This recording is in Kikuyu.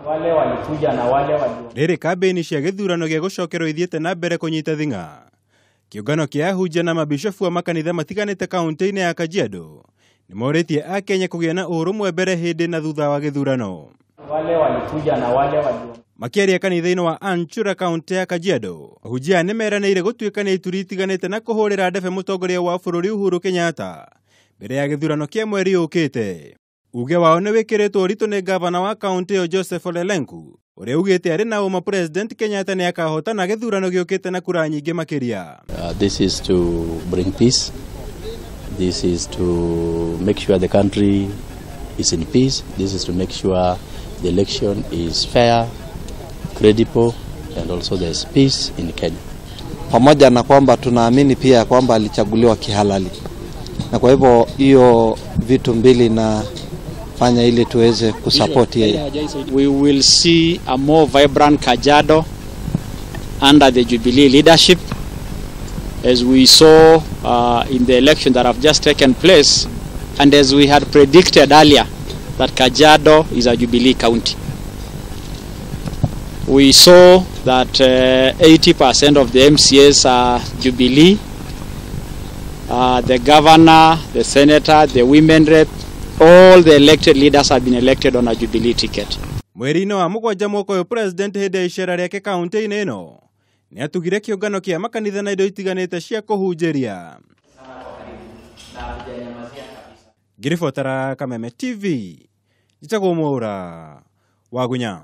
Wale walikuja na wale walio Rĩrĩ kambĩini cia gĩthurano gĩa gũcokerwo ithiĩte na mbere kũnyita thing'a. Kĩũngano kĩa ahunjia na mabishofu a makanitha matiganĩte kaunti-inĩ ya Kajiado nĩmorĩtie akenya kũgĩa na ũrũmwe mbere, hĩndĩ na thutha wa gĩthurano. Wale walikuja na wale walio Makĩaria kanitha-inĩ wa Anchura, kaunti ya Kajiado, ahunjia aya nĩmeranĩire gũtuĩkania ituri itiganĩte na kũhũrĩra ndebe mũtongoria wa bũrũri Uhuru Kenyatta mbere ya gĩthurano kĩa mweri ũkĩte. Uge wao nĩ wĩkĩrĩtwo ũritũ nĩ gavana wa kaunti ĩyo Joseph Ole Lenku, ũrĩa ugĩte arĩ na ũma President Kenyatta nĩ akahotana gĩthurano gĩũkĩte na kura nyingĩ makĩria. This is to bring peace. This is to make sure the country is in peace. This is to make sure the election is fair, credible, and also there's peace in Kenya. Pamoja na kwamba tunaamini pia kwamba alichaguliwa kihalali, na kwa hivyo hiyo vitu mbili inafanya ili tuweze kusupport yeye. We will see a more vibrant Kajiado under the Jubilee leadership, as we saw in the election that have just taken place, and as we had predicted earlier that Kajiado is a Jubilee county. We saw that 80% of the MCAs are Jubilee. The governor, the senator, the women rep, all the elected leaders have been elected on a Jubilee ticket. Mweri-inĩ wa 7 mwaka ũyũ, President hĩndĩ ya icera rĩake kaunti-inĩ ĩno nĩ atugire kĩũngano kĩa makanitha na indo itiganĩte cia kũhunjĩria. Ngĩribotera Kameme TV, njĩtagwo Mwaũra Wagunya.